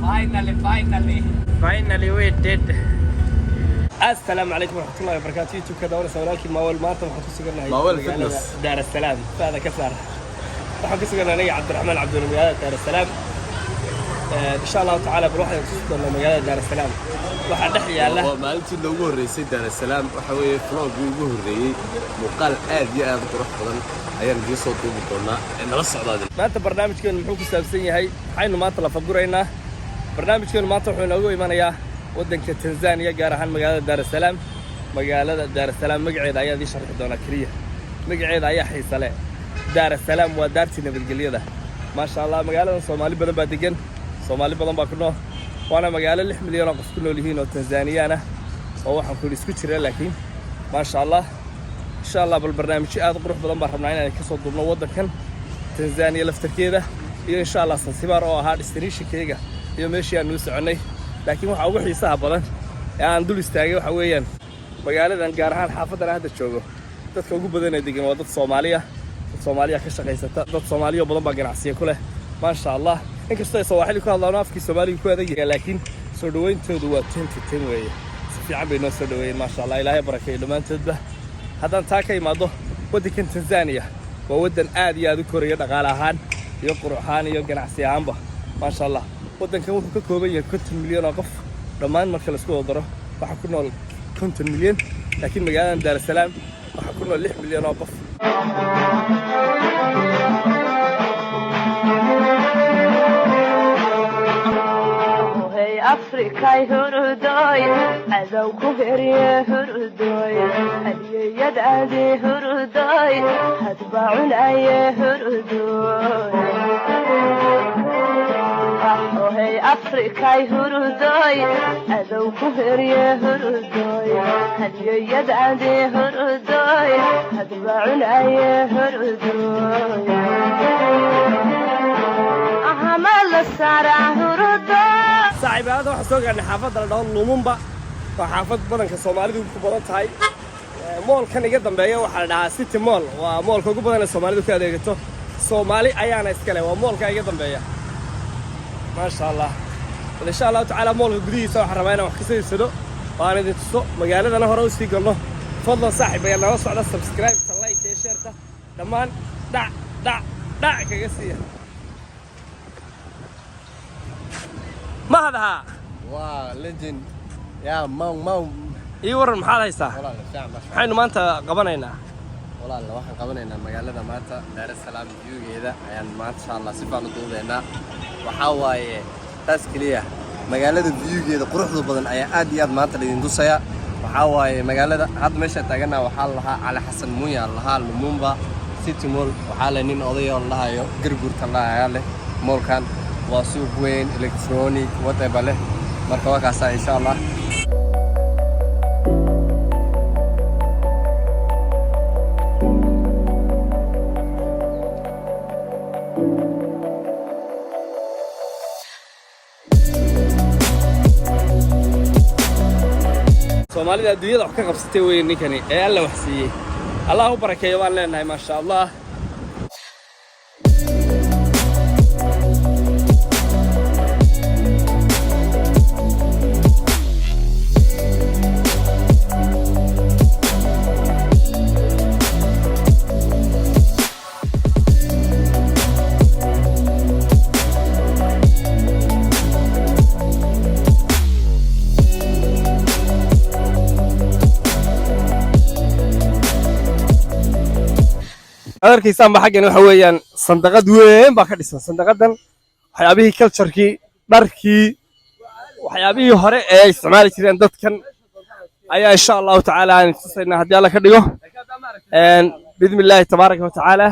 Finally, finally, finally we did. Assalaamu calaykum waraxmatullahi wabarakaatu. YouTube-ka daawanaysa walaalkii Maawel. Maanta waxaan ku sugannahay Maawel magaalada Fitness. Daar es Salaam. Faada ka saar. Waxaan ku sugannahay aniga Cabdiraxmaan Cabdulla magaalada Daar es Salaam. Insha Allahu tacaala bal waxaan tusi doonaa magaalada Daar es Salaam waxaa dhex yaala. Waa maalintii noogu horreysay Daar es Salaam. Waxa weeye vlog-gii ugu horreeyey. Muuqaal aad iyo aad u qurux badan ayaan idiin soo duubi doonaa ee nala socdaad. Maanta barnaamijkeenu muxuu ku saabsan yahay? Waxaynu maanta la faguraynaa, barnaamijkeenu maanta wuxuu inoogu imanayaa waddanka Tanzania, gaar ahaan magaalada Daar es Salaam. Magaalada Daar es Salaam magaceeda ayaa idiin sharxi doonaa keliya. Magaceeda ayaa xiisa leh. Daar es Salaam waa daartii nabadgelyada. Maasha Allah, magaaladan Soomaali badan baa degan, Soomaali badan baa ku nool, waana magaalo 6 milyan oo qof ku nool yihiin oo Tanzaniyaan ah oo waxaan ku yidhi isku jira. Laakiin maasha Allah, insha Allah bal barnaamijyo aad u qurux badan baan rabnaa inaan ka soo duubno waddankan Tanzania laftarkeeda iyo insha Allah Sansibaar oo ahaa destinationkayga iyo meeshii aan nuu soconnay. Laakiin waxa ugu xiisaha badan ee aan dul istaagay waxa weeyaan magaaladan, gaar ahaan xaafaddan aan hadda joogo, dadka ugu badan ee degan waa dad Soomaaliya. Dad Soomaaliya ka shaqaysata, dad Soomaaliya badan baa ganacsiya ku leh, maasha Allah. Inkastoo ay Sawaaxili ku hadlaan oo afkii Soomaaliga ku adag yahay, laakiin soo dhawayntoodu waa 10 to 10 weeye. Si fiican bay noo soo dhaweeyeen, maasha Allah. Ilaahay barakeeyo dhammaantoodba. Haddaan taa ka imaado, waddankan Tanzania waa waddan aad iyo aad u koraya dhaqaale ahaan iyo qurux ahaan iyo ganacsi ahaanba, maasha Allah. Waddankan wuxuu ka kooban yahay 50 milyan oo qof. Dhammaan marka laisku wada daro waxaa ku nool 50 milyan, laakiin magaaladan Daar es Salaam waxaa ku nool 6 milyan oo qof. Hey Afrikay, hurudoy, cadow ku herye, hurudoy, hadiyeyadaadi, hurudoy, hadba cunaye, hurudoy. Hey Afrikay, hurudoy, cadow ku herye, hurudoy, hadiyeyadaadi, hurudoy, hadba cunaye, hurudoy, ahama la saaraa, hurudoy. Saaxiibaalada, waxaan soo gaarnay xaafadda la dhaho Lumumba. Waa xaafad badanka Soomaalidu ku badan tahay. Mall-kan iga dambeeya waxaa la dhahaa City Mall. Waa mall-ka ugu badan ee Soomaalidu ka adeegato, Soomaali ayaana iskale. Waa mall-ka iga dambeeya, maasha Allah. Bal insha Allahu tacaala mall-ka gudihiisa waxaan rabaa inaan wax ka soo iibsado oo aan idin tuso, magaaladana hore usii galno. Fadlan saaxiib ayaa nala socda, subscribe-ta, like iyo share-ta dhammaan dhac dhac dhac kaga siiya. Mahadaha. Waa legend yaa maw maw. Ii waran, maxaad haysaa? Walaal, fiican baa. Maxaynu maanta qabanaynaa? Walaal, waxaan qabanaynaa magaalada maanta Daar es Salaam view-geeda ayaan maanta insha Allah si fiican u duubeynaa. Waxaa waaye taas keliya, magaalada view-geeda quruxda badan ayaa aad iyo aad maanta laidin tusaya. Waxaa waaye magaalada hadda meesha taagana waxaa la lahaa Cali Xasan Muuya la lahaa Lumumba City Mall. Waxaa leh nin odayoo la lahayo Garguurta la ayaa leh mall-kan. Waa suuq weyn, electronic, whatever leh. Marka waa kaasaa insha Allah. Soomaalida adduunyada wax ka qabsatay weye ninkani ee Alla wax siiyey. Allah u barakeeyo baan leenahay, maasha Allah. Aad arkaysaan ba xaggan waxa weeyaan sandaqad weyn baa ka dhisan. Sandaqadan waxyaabihii culture-kii, dharkii, waxyaabihii hore ee ay isticmaali jireen dadkan ayaa insha Allahu tacaala aan tusaynaa haddii Alla ka dhigo, biidni Illaahi tabaaraka wa tacaala.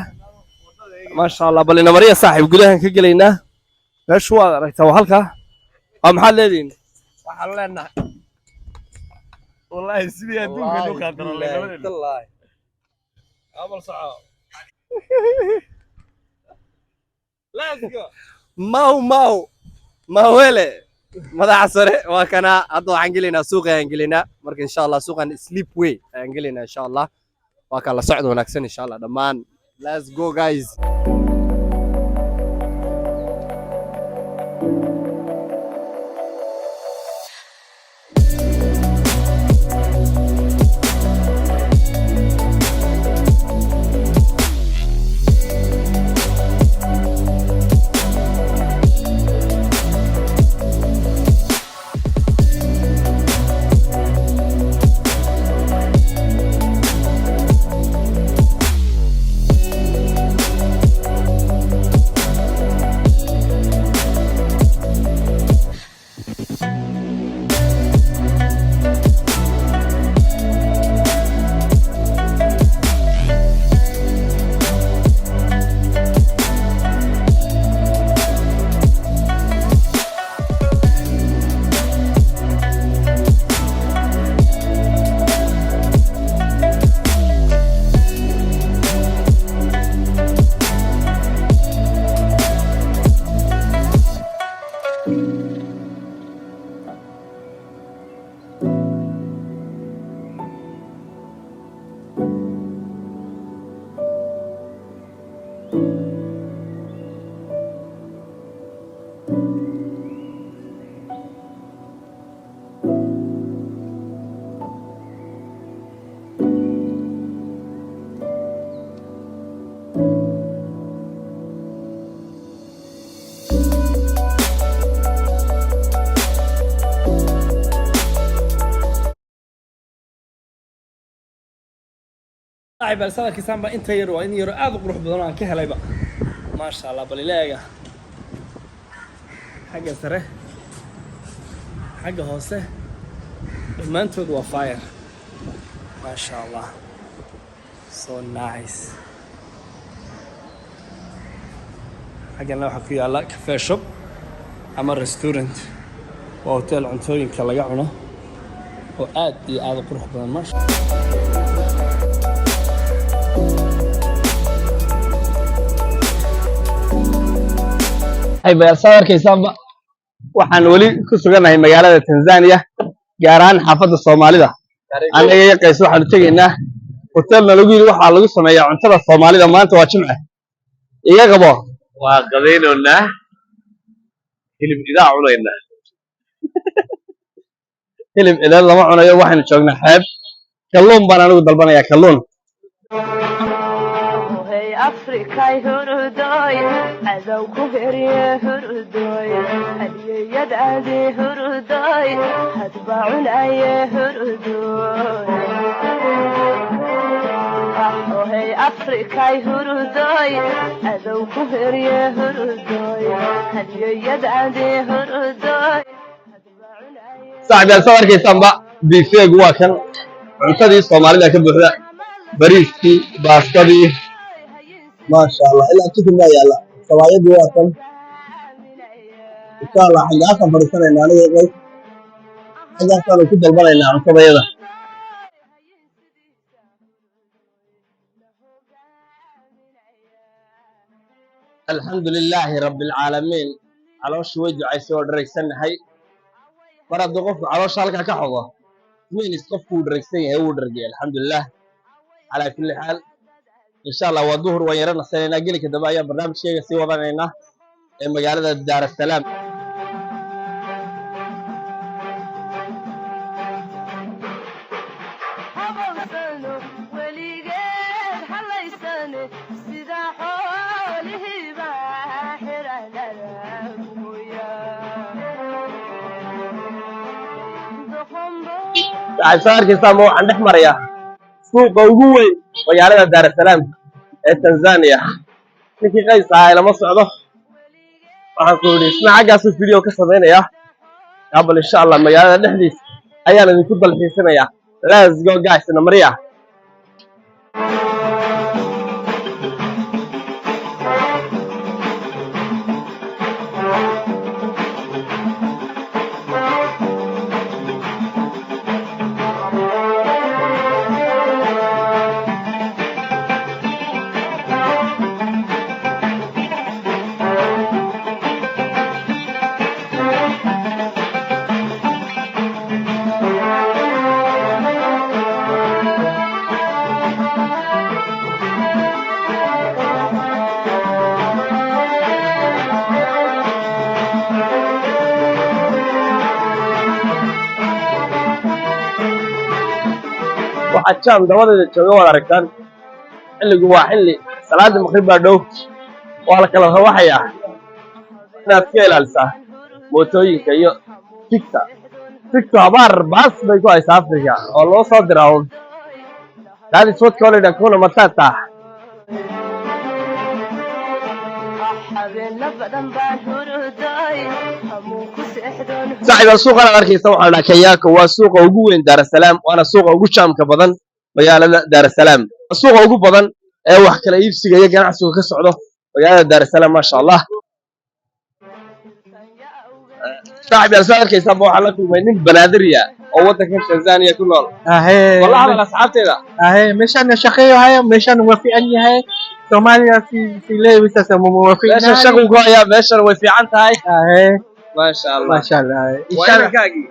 Maasha Allah, bal ina mariya saaxiib, gudahan ka gelaynaa. Meeshu waad aragtaa, waa halkaa. Waa maxaad leedihiin? Waxaan leenahay Wallaahi sidii adduunka loo qaadaro. Wallaahi. Abal soco. Let's go. Mau mau mawele madaxa sare waa kana. Hadda waxaan gelaynaa suuqa ayaan gelaynaa. Marka insha Allah suuqan Slipway ayaan gelaynaa insha Allah. Waa kala socod wanaagsan insha Allah dhammaan. Let's go, guys. Saaxiib, bal sadarkiisaan baa inta yar, waa in yaro aad u qurux badan oo aan ka helayba, maasha Allah. Bal ila eega xagga sare, xagga hoose, dhammaantood waa fire, maasha Allah, so nice. Xaggana waxaa ku yaalla cafe shop ama restaurant, waa hotel cuntooyinka laga cuno oo aad iyo aad u qurux badan, maasha. Saad arkaysaanba, waxaan weli ku sugannahay magaalada Tanzania, gaar ahaan xaafadda Soomaalida. Annaga iyo Qays waxaanu tegaynaa hotelna lagu yidhi waxaa lagu sameeyaa cuntada Soomaalida. Maanta waa Jimce, iga qabo. Waa qadaynoonaa, hilib idaa cunaynaa. Hilib idaad lama cunayo, waxaynu joognaa xeeb. Kalluun baan anigu dalbanayaa, kalluun. Hey Afrikay hurudoy, cadow ku herye hurudoy, hadiyad adi hurudoy, hadba cunaye hurudoy. Hey Afrikay hurudoy, cadow ku herye hurudoy, hadiyad adi hurudoy, hadba cunaye. Saaxiib yaal, saad arkaysaanba, buffet-gu waa kan, cuntadii Soomaalida ka buuxda, bariiskii, baastadii, maasha Allah, ilaa chicken baa yaalla. Sawaayadii waa kan. Insha Allah xaggaasaan fadhiisanaynaa aniga iyo Qays, xaggaasaanu ku dalbanaynaa cuntadayada. Alxamdu lilaahi rabbi alcaalamiin. Calooshu way ducaysay oo dharagsannahay. Mar hadduu qofku caloosha halkaa ka xogo, means qofku wuu dharagsan yahay, wuu dhargay. Alxamdulilah calaa kulli xaal. Insha Allah waa duhur, waan yara nasanaynaa. Gelinka dambe ayaan barnaamijkeega sii wadanaynaa ee magaalada Daar es Salaam. Habowsano weligeed halaysane, sida xoolihiiba xiralada mooya. Waxaad soo arkaysaa ma, waxaan dhex marayaa suuqa ugu weyn magaalada Daar es Salaam ee Tanzania. Ninkii Qays ahaa lama socdo. Waxaan ku yidhi isna xaggaasuu video ka samaynayaa. Bal insha Allah magaalada dhexdiisa ayaan idinku dalxiisinayaa. Let's go, guys, na mariya. Waxaa jaam dabadeeda jooga waad aragtaan. Xilligu waa xilli salaada maqrib baa dhow, waa la kala rawaxayaa. Inaad iska ilaalisaa mootooyinka iyo tigta. Tigtu habaar baas bay ku haysaa Afrika oo loo soo diraa un. That is what call it hakuna matata. Habeena badan baan huruday, hamuun ku seexdoon. Saaxiib, suuqan aad arkaysa waxaa la dhahaa Kariakoo. Waa suuqa ugu weyn Daar es Salaam, waana suuqa ugu jaamka badan magaalada Daar es Salaam. Waa suuqa ugu badan ee wax kala iibsiga iyo ganacsigu ka socdo magaalada Daar es Salaam. Maasha Allah. Saaxiib yaal, saad arkaysaaba waxaan la kulmay nin Banaadiriya oo waddanka Tanzania ku nool. Ahe. Walla hadal asxaabteeda. Ahe, meeshaan shaqeeyo haya, meeshaan waa fiican yahay. Soomaaliya si leeyahay sasa waa meeshan fiican. Shaqu ku hayaa, meeshan way fiican tahay. Ahe. Maasha Allah. Maasha Allah. Waa Insha Allah. inankaagii?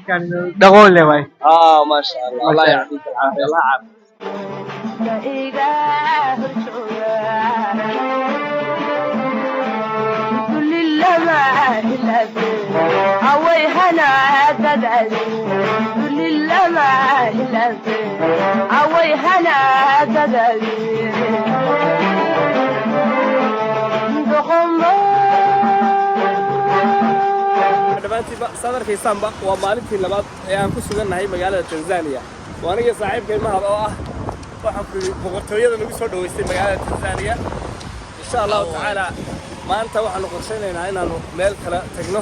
Kan dhaqoole waay. Ah, maasha Allah. Allah yactiika alcaafiya, Allah caafiya. Ma iga horjooga dulli lama hilaabe away hana dadali, dulli lama hilaabe away hana dadali doqomo. Dhammaantiinba saad arkaysaanba waa maalintii labaad ee aan ku sugannahay magaalada Tanzania. Waa aniga saaxiibkay Mahad oo ah waxaan ku yidhi boqortooyada nagu soo dhoweystay magaalada Tanzania. Insha Allahu tacaala maanta waxaanu qorshaynaynaa inaanu meel kale tagno,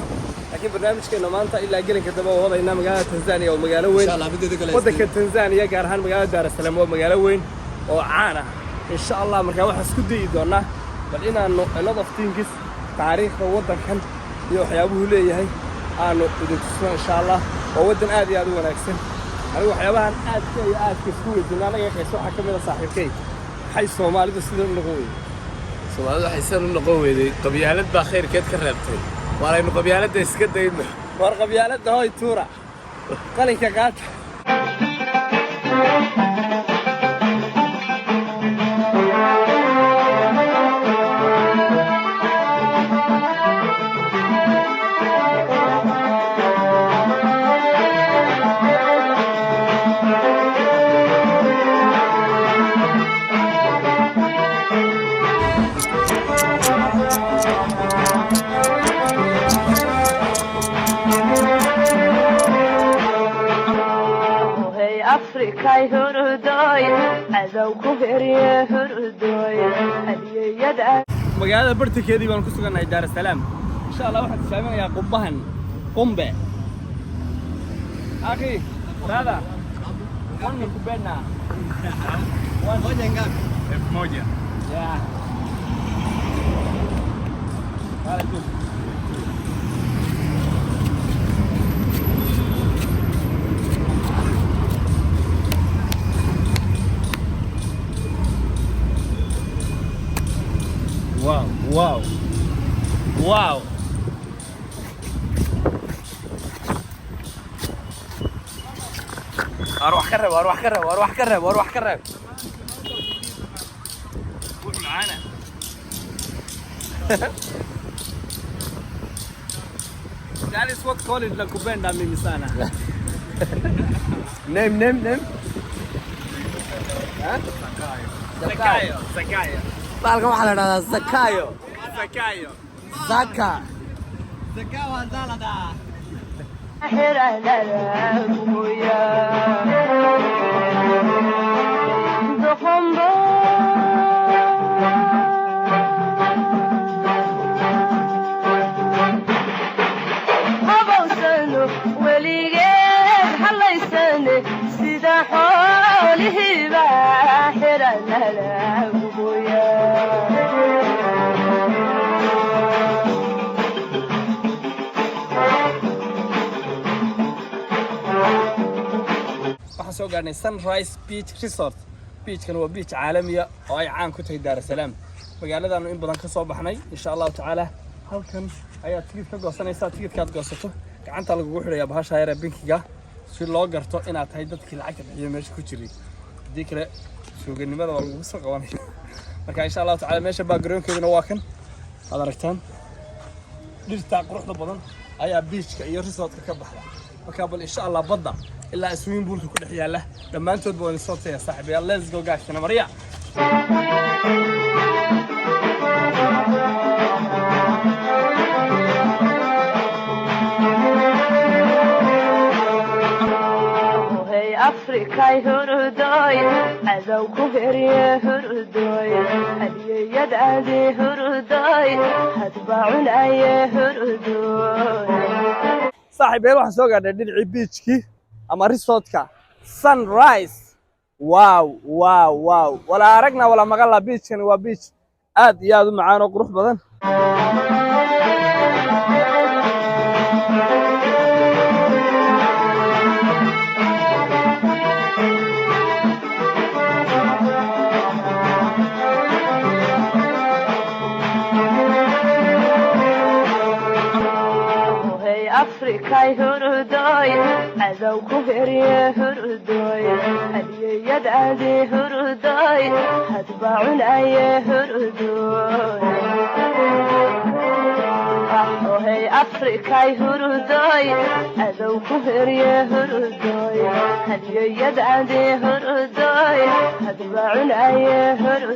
laakiin barnaamijkeena maanta ilaa gelinka dambe waa wadaynaa magaalada Tanzania oo magaalo weyn. Insha Allah, mideeda kale Waddanka Tanzania, gaar ahaan magaalada Daar es Salaam, waa magaalo weyn oo caan ah. Insha Allah markaa waxaan isku dayi doonaa bal inaanu a lot of things, taariikhda waddankan iyo waxyaabuhu leeyahay, aanu idin tusno insha Allah. Waa waddan aad iyo aad u wanaagsan. Anigu waxyaabahan aadka iyo aadka isku weydiino anaga qayso waxaa ka mid a, saaxiibkay, maxay Soomaalidu sidan u noqon weyday? Soomaalidu waxay sidan u noqon weyday, qabyaalad baa khayrkeed ka reebtay. Waaraynu qabyaaladda iska dayno. War qabyaaladda hoy tuura, qalinka qaata. Hey Afrikay hurudoy, cadow ku herye hurudoy hadiyada. Magaalada bartankeedii baan ku sugannahay, Daar es Salaam. Insha Allah waxaan tijaabinayaa qumbahan, qumbe. Akhi, brother, one kupenda. Moja ngapi? 1000. Yeah. Wale tu. Wow, wow. Wow. War wax ka reeb, war wax ka reeb, war wax ka reeb, war wax ka reeb. Wuxuu macaana. That is what call it nakupenda mimi sana. Name, name, name. Zakayo, Zakayo. Baalkan waxaa la dhahdaa Zakayo. Zakayo. Zaka. Xiranaguya doqombo. Habowsano weligeed halaysane sida xoolihiiba xiranalaguya. Waxaan soo gaarnay Sunrise Beach Resort. Beachkan waa beach caalamiya oo ay caan ku tahay Daar es Salaam. Magaaladaanu in badan ka soo baxnay. Insha Allahu tacaala halkan ayaad tigidh ka goosanaysaa. Tigidhkaad goosato gacanta lagugu xidhayaa bahasha yar ee binkiga si loo garto inaad tahay dadkii lacagta bixiyo meesha ku jiray. Haddii kale suuganimada waa lagugu soo qabanaya. Marka insha Allahu tacaala meesha backgroundkeeduna waa kan aad aragtaan. Dhirta quruxda badan ayaa beachka iyo resortka ka baxda. Marka bal insha Allah badda Ilaa swimming poolka ku dhex yaalla, dhammaantoodba waan soo taya, saaxiibayaal. Let's go guys, marya. Hey Afrikay hurudoy, cadow ku herye hurudoy, hadiyad adi hurudoy, hadba cunaye hurudoy. Saaxiibayaal, waxaan soo gaadhay dhinacii beachkii ama resortka Sunrise. Wow, walaa aragna walaa maqala. Beachkani waa beach aad iyo aad u macaan oo qurux badan. Hey Afrikay hurudoy, cadow ku herye hurudoy, hadiyad adi hurudoy, hadba cunaye hurudoy. Hey Afrikay hurudoy, cadow ku herye hurudoy, hadiyad adi hurudoy, hadba cunaye hurudoy.